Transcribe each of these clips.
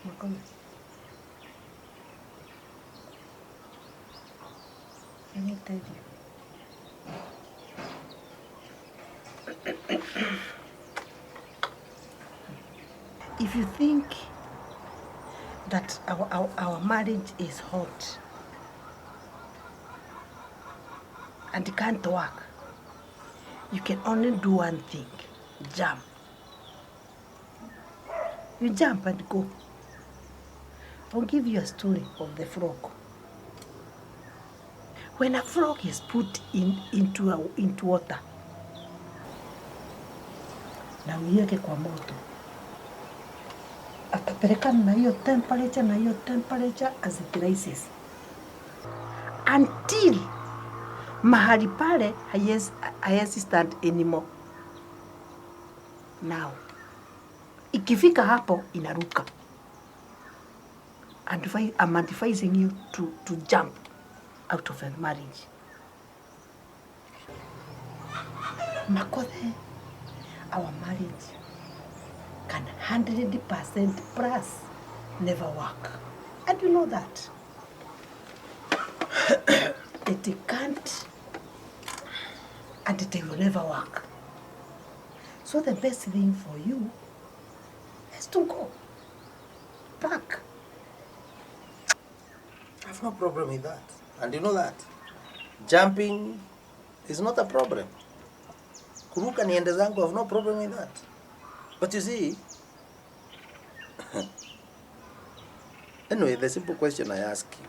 Makome. Let me tell you. If you think that our marriage is hot and it can't work, you can only do one thing: jump. You jump and go. I'll give you a story of the frog. When a frog is put into water na uiweke kwa moto, atapelekana na hiyo temperature na hiyo temperature as it rises until mahali pale haiwezi stand anymore. Now ikifika hapo inaruka. And I'm advising you to jump out of a marriage. Makothe, our marriage can 100% plus never work. And you know that. It can't and it will never work. So the best thing for you is to go back. I have no problem with that. And you know that. Jumping is not a problem. Kuruka niende zangu, I have no problem with that. But you see, anyway, the simple question I ask you,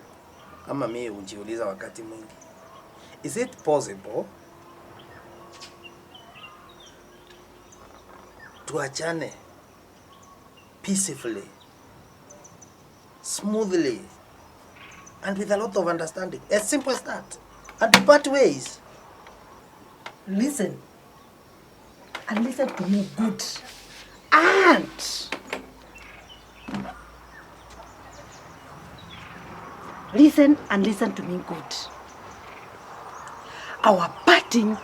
ama mi hujiuliza wakati mwingi, is it possible tuachane peacefully, smoothly, and with a lot of understanding? As simple as that. And to part ways. Listen. And listen to me good. And listen and listen to me good. Our parting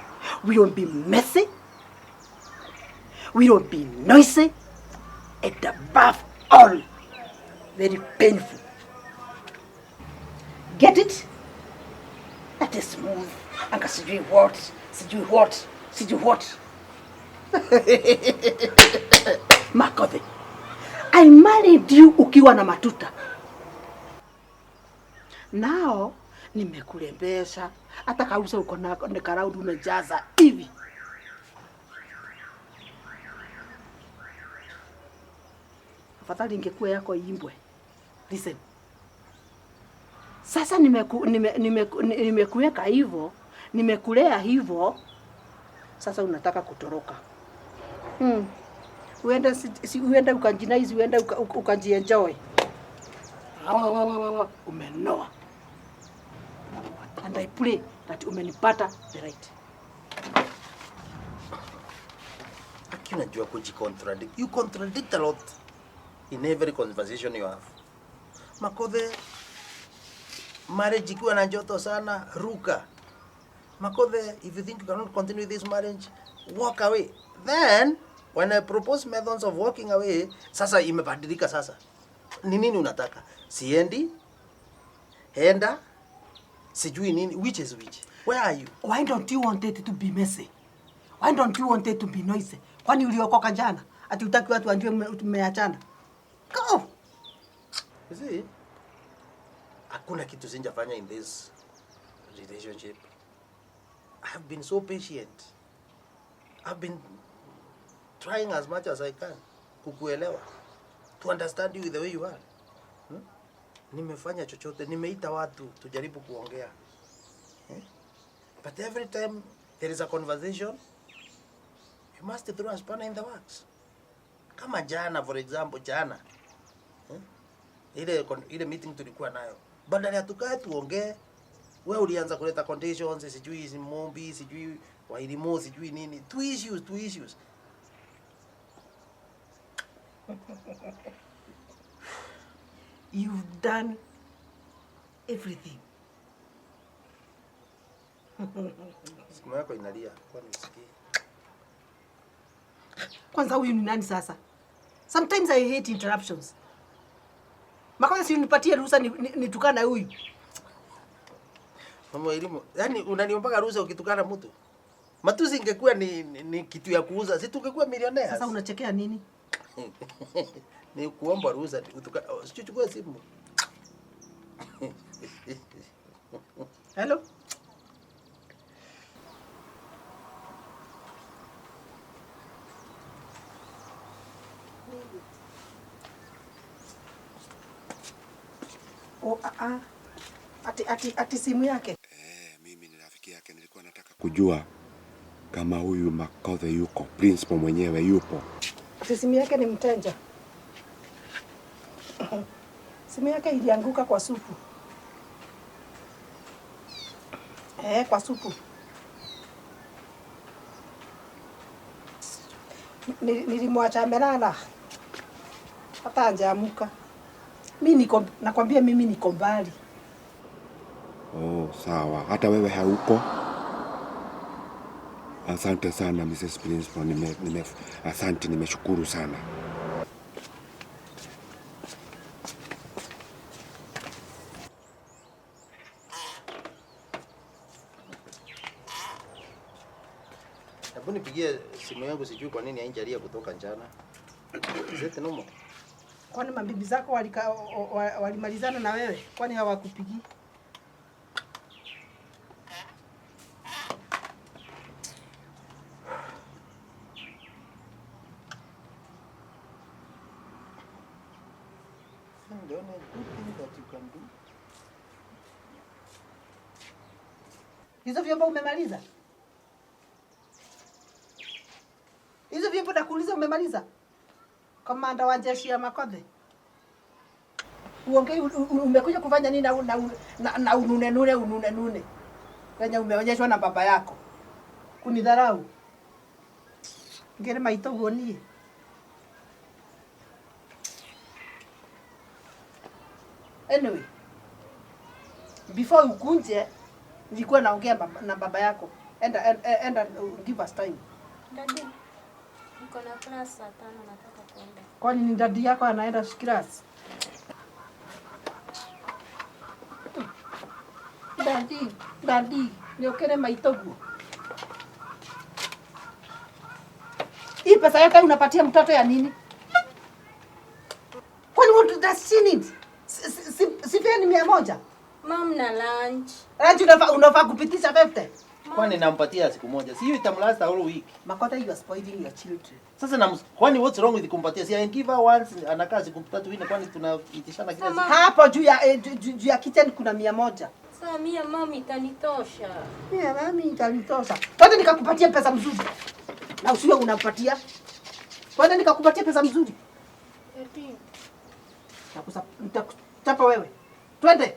will be messy, will be noisy, and above all, very painful. Get it? That is smooth. Anga sijui what, sijui what, sijui what. Makothe, I married you ukiwa na matuta. Now nimekurembesha hata kausa uko na ni karaundi umejaza hivi. Afadhali ingekuwa yako iimbwe. Listen. Sasa nimekuweka hivyo, nimekulea hivyo. Sasa unataka kutoroka. Uende si, uende ukajinaizi, uende ukajienjoy. Umenoa. And I pray that umenipata the right. Aki unajua kujicontradict. You contradict a lot in every conversation you have. Makothe, marriage ikiwa na joto sana, ruka. Makothe, if you think you cannot continue this marriage, walk away. Then, when I propose methods of walking away, sasa imebadilika sasa. Ni nini unataka? Siendi? Enda? Sijui nini? Which is which? Where are you? Why don't you want it to be messy? Why don't you want it to be noisy? Kwani uliokoka jana? Ati hutaki watu wajue tumeachana? Go! You see? Hakuna kitu sijafanya in this relationship. I have been so patient. I've been trying as much as I can kukuelewa, to understand you the way you are. Nimefanya chochote, nimeita watu tujaribu kuongea. But every time there is a conversation, you must throw a spanner in the works. Kama jana, for example, jana. Ile meeting tulikuwa nayo, badala ya tukae tuongee, we ulianza kuleta conditions, sijui Mumbi, sijui Wairimu, sijui nini, two issues, two issues. You've done everything. Simu yako inalia, kwani usikii? Kwanza huyu ni nani sasa? Sometimes I hate interruptions. Makosa si unipatie ruhusa nitukane huyu. Mama elimu, yaani unaniombaga ruhusa ukitukana mtu? Matusi ingekuwa ni kitu ya kuuza, si tungekuwa millionaires. Sasa unachekea nini? Ni kuomba ruhusa usichukue simu. Hello? Oh, Ati simu yake. Mimi ni rafiki yake, nilikuwa nataka kujua kama huyu Makothe yuko, principal mwenyewe yupo. Ati simu yake ni mteja. Simu yake ilianguka kwa supu. Kwa supu. Nilimwacha amelala. Hata hajaamuka. Mimi niko, nakwambia mimi niko mbali. Oh, sawa. Hata wewe hauko? Asante sana Mrs. Principal, asante, nimeshukuru sana. Hebu nipigie simu yangu, sijui kwa nini haijalia kutoka jana. Is it normal? Kwani mabibi zako walimalizana na wewe? Kwani hawakupigii? The only good thing that you can do. Hizo vyombo umemaliza? Hizo vyombo nakuuliza umemaliza? Kamanda wa jeshi ya Makothe. Uongei, umekuja kufanya nini na unune nune unune nune? Kenya umeonyeshwa na baba yako. Kunidharau. Ngere maito uonie. Anyway, before ukunje nilikuwa naongea na baba yako. Enda, give us time. Daddy, niko na class saa 5 nataka kuenda. Kwani ni daddy yako anaenda class? Daddy, daddy, niokere maitoguo. Hii pesa yote unapatia mtoto ya nini? Kwani what does she need? Si ni 100? Mom, na lunch. Lunch unafaa kupitisha 50. Kwani nampatia siku moja? Si hiyo itamlast whole week. Makothe, you are spoiling your children. Sasa kwani what's wrong with kumpatia? Si I give her once, anakaa siku 3 4, kwani tunaitishana kila siku? Hapo juu ya juu ya kitchen kuna 100. Sasa mia mami itanitosha. Mia mami itanitosha. Twende nikakupatia pesa mzuri. Na usiwe unampatia. Twende nikakupatia pesa mzuri. Nitakuchapa wewe. Twende.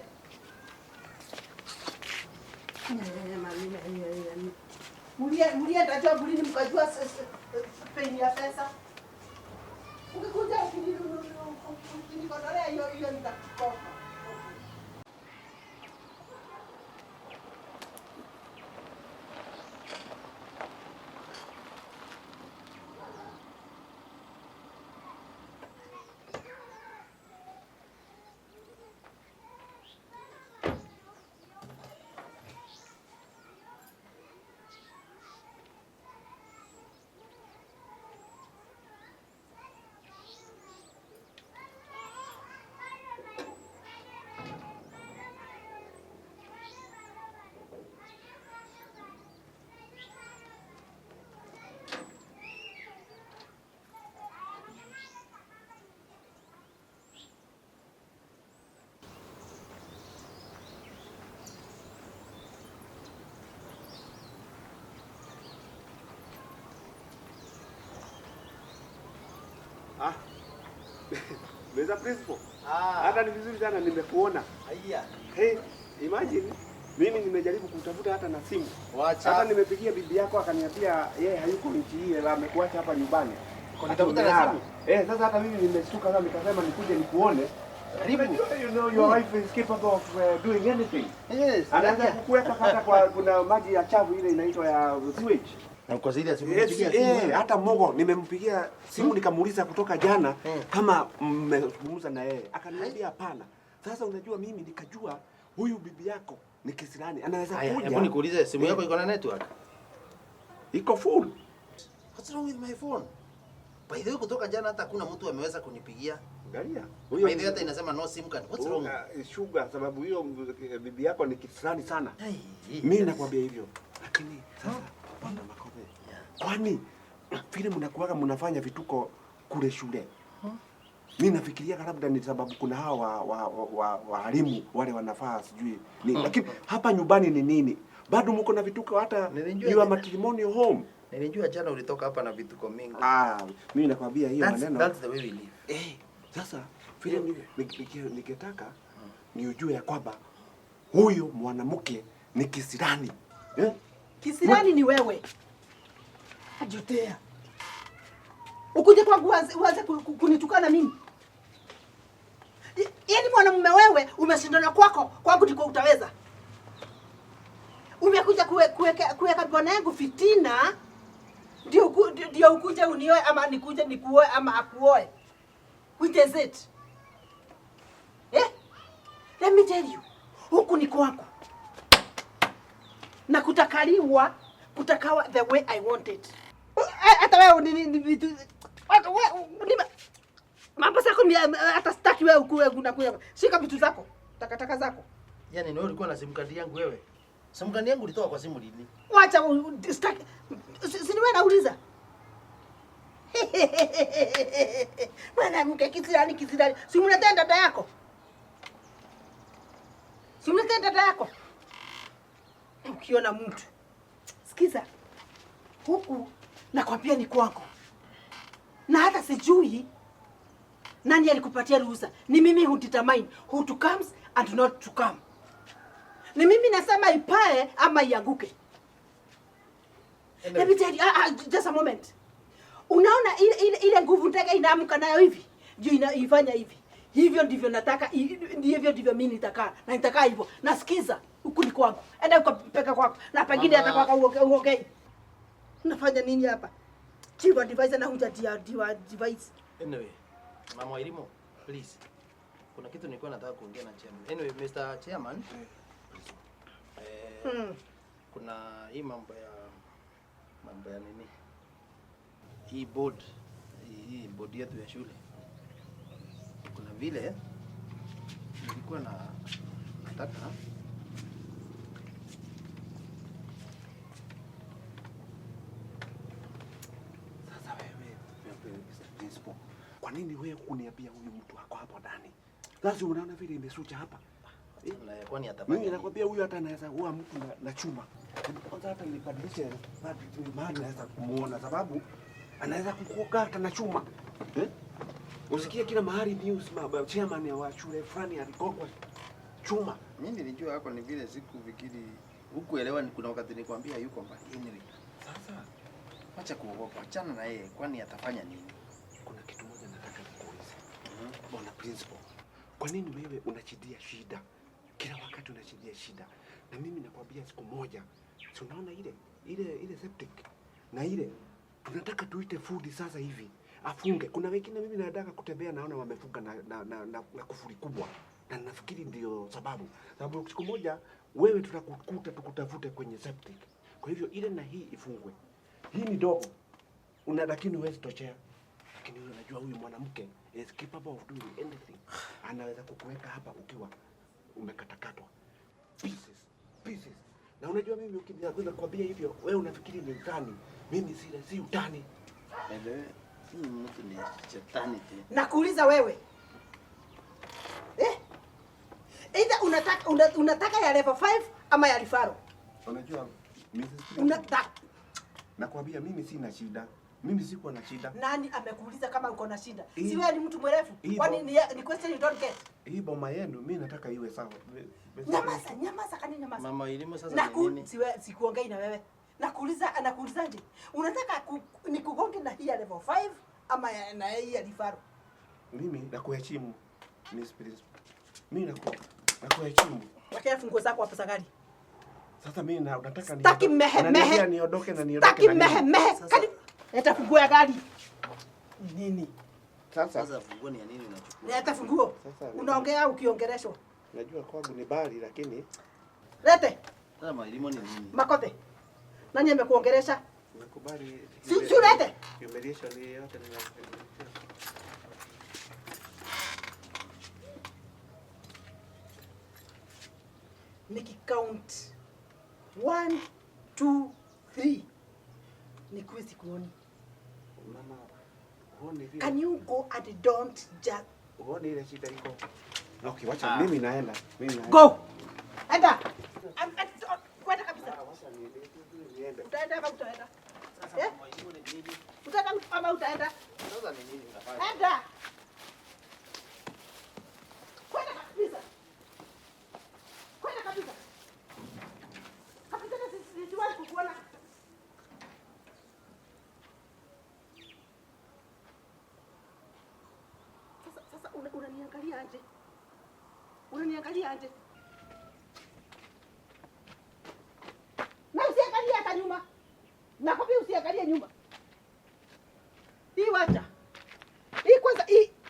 Mlienda job lini mkajua pain ya pesa? Ukikuja ukinikodolea hiyo nitakukopa. Meza Principal. Hata ni vizuri sana nimekuona. Haya. Hey, imagine mimi nimejaribu kutafuta hata na simu. Wacha. Hata nimepigia bibi yako akaniambia yeye hayuko nchi hii, amekuacha hapa nyumbani. Kunitafuta na simu? Sasa hata mimi nimeshtuka sasa nikasema nikuje nikuone. Karibu. You know your wife is capable of doing anything. Yes. Anaweza kukuweka hata kwa kuna maji ya chafu ile inaitwa ya sewage. Na uko serious Yes, umempigia simu? Hata Mogo nimempigia simu nikamuuliza kutoka jana kama mmezungumza na yeye. Akaniambia hapana. Sasa unajua mimi nikajua huyu bibi yako ni kisirani. Anaweza Haya, kuja. hebu nikuulize, simu yako iko na network? Iko full. What's wrong with my phone? By the way, kutoka jana hata hakuna mtu ameweza kunipigia. Angalia. By the way, hata inasema no SIM card. What's wrong? Sugar, sababu hiyo bibi yako ni kisirani sana. Hey, Mimi nakwambia hivyo. Lakini sasa Bwana Makothe, kwani vile mnakuwaga mnafanya vituko kule shule? Mimi nafikiria labda ni sababu kuna hawa walimu wale wanafaa sijui ni, lakini hapa nyumbani ni nini? Bado mko na vituko hata Nilijua your matrimonial home. Nilijua jana ulitoka hapa na vituko mingi. Ah, mimi nakwambia hiyo maneno. That's the way we live. Sasa vile ningetaka ni ujue ya kwamba huyo mwanamke ni kisirani. Eh? Kisirani ni wewe. Ajutea. Ukuje kwangu uanze kunitukana mimi. Yaani mwanamume wewe umeshindana kwako, kwangu ndiko utaweza. Umekuja kuweka bwana yangu fitina ndio ukuje unioe ama nikuje nikuoe ama akuoe. Which is it? Eh? Let me tell you. Huku ni kwangu. Na kutakaliwa, kutakawa the way I want it. Hata wewe ni vitu hata wewe mambo zako ni hata sitaki wewe ukuwe unakuja. Shika vitu zako, takataka zako. Yaani wewe ulikuwa na SIM card yangu wewe? SIM card yangu ulitoa kwa simu lini? Wacha sitaki. Si ni wewe nauliza. Mwanamke kisirani kisirani. Si mnatea dada yako? Si mnatea dada yako? Ukiona mtu. Sikiza. Huku nakwambia ni kwako. Na hata sijui nani alikupatia ruhusa. Ni mimi who determine who to comes and not to come. Ni mimi nasema ipae ama ianguke. Let me tell you, just a moment. Unaona ile nguvu ndege inaamka nayo hivi? Ndio inaifanya hivi. Hivyo ndivyo nataka, ndivyo ndivyo mimi nitakaa. Na nitakaa hivyo. Nasikiza huku ni kwangu. Enda ukapeka kwako. Na pengine hata Mama. kwako uongee. Unafanya nini hapa? Chief advisor na huja device. Anyway, Mama Wairimu, please. Kuna kitu nilikuwa nataka kuongea na chairman. Anyway, Mr. Chairman, kuna hii mambo ya nini? Hii board, hii board yetu ya shule. Kuna vile nilikuwa na nataka Sasa wewe, wewe, Mr. Principal, kwa nini wewe kuniambia huyu mtu ako hapo ndani? Sasa unaona vile imesucha hapa. Na kwani atafanya Mimi nini? nakwambia huyu hata anaweza kuua mtu na chuma. Kwanza hata nibadilishe mahali naweza kumuona sababu anaweza kukuoga hata na chuma. Eh? Usikie kila mahali news chairman wa shule fulani aligongwa chuma. Mimi nilijua hako ni vile sikufikiri hukuelewa, ni kuna wakati nilikwambia yuko mbali. Anyway, Sasa acha kuogopa, achana na yeye, kwani atafanya nini? kuna kitu moja nataka nikuulize. Bwana Principal, kwa nini wewe unachidia shida? Kila wakati unachidia shida. Na mimi nakwambia siku moja, si unaona ile septic na ile tunataka tuite fundi sasa hivi afunge. Kuna wengine mimi nataka kutembea naona wamefunga na kufuli kubwa, na nafikiri ndio sababu. Sababu siku moja wewe tutakukuta tukutafute kwenye septic. Kwa hivyo ile na hii ifungwe. Hii ni dogo una, lakini huwezi tochea. Lakini huyu unajua huyu mwanamke is capable of doing anything. Anaweza kukuweka hapa ukiwa umekatakatwa pieces pieces. Na unajua mimi ukiniambia kwambia hivyo, wewe unafikiri ni utani. Mimi si utani. By the way, huyu mtu ni shetani tu. Nakuuliza wewe. Eh? Either unataka ya level 5 ama ya referral. Unajua Mrs. Unataka Nakwambia mimi sina shida. Mimi sikuwa na shida. nani amekuuliza kama uko na shida? Si wewe ni mtu mwerevu? Kwani ni question you don't get? Hii boma yenu mimi nataka iwe sawa. Nyamaza, nyamaza kani nyamaza. Mama Elimu sasa ni nini? Sikuongei na wewe. Nakuuliza, anakuulizaje? Unataka nikugonge na hii ya level 5 ama na hii ya referral? Mimi nakuheshimu Miss Principal. Mimi nakuheshimu. Wekea funguo zako hapo za gari. Sasa mimi na unataka Sitaki mehe mehe. Niondoke na niondoke. Sitaki mehe mehe. Kani leta funguo ya gari. Nini? Sasa funguo ni ya nini unachukua? Leta funguo. Unaongea ukiongeleshwa. Najua kwangu ni bali lakini lete. Sasa Mairimo ni nini? Makothe. Nani amekuongelesha? Nakubali. Si ulete. Humiliation yote ni Nikicount 1 2 3. Nikuwe sikuoni. Mama, huoni vile? Can you go and don't just huoni ile shida iko? Okay, wacha mimi naenda. Mimi naenda. Go. Enda. Kwenda kabisa. Wacha niende. Utaenda ama utaenda? Eh? Utaenda ama utaenda? Sasa ni nini unafanya? Enda. Kwenda kabisa. Kwenda kabisa. Kabisa siwahi kukuona. Sasa unaniangalia aje? Unaniangalia aje? Na usiangalie hata nyuma. Nakwambia usiangalie nyuma. Hii wacha. Hii kwanza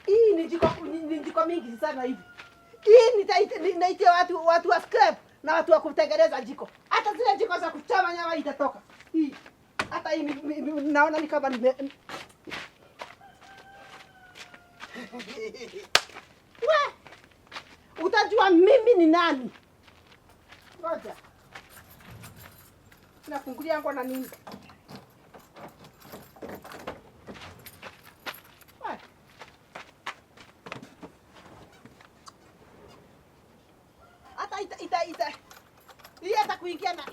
hii ni jiko ni jiko mingi sana hivi. Hii nitaitia watu wa scrap na watu wa kutengeneza jiko. Hata zile jiko za kuchoma nyama itatoka. Hii. Hata hii naona ni kama nime We! Utajua mimi ni nani. Ngoja. Nafungulia yangu na nini? We. Hata ita hii hata kuingia na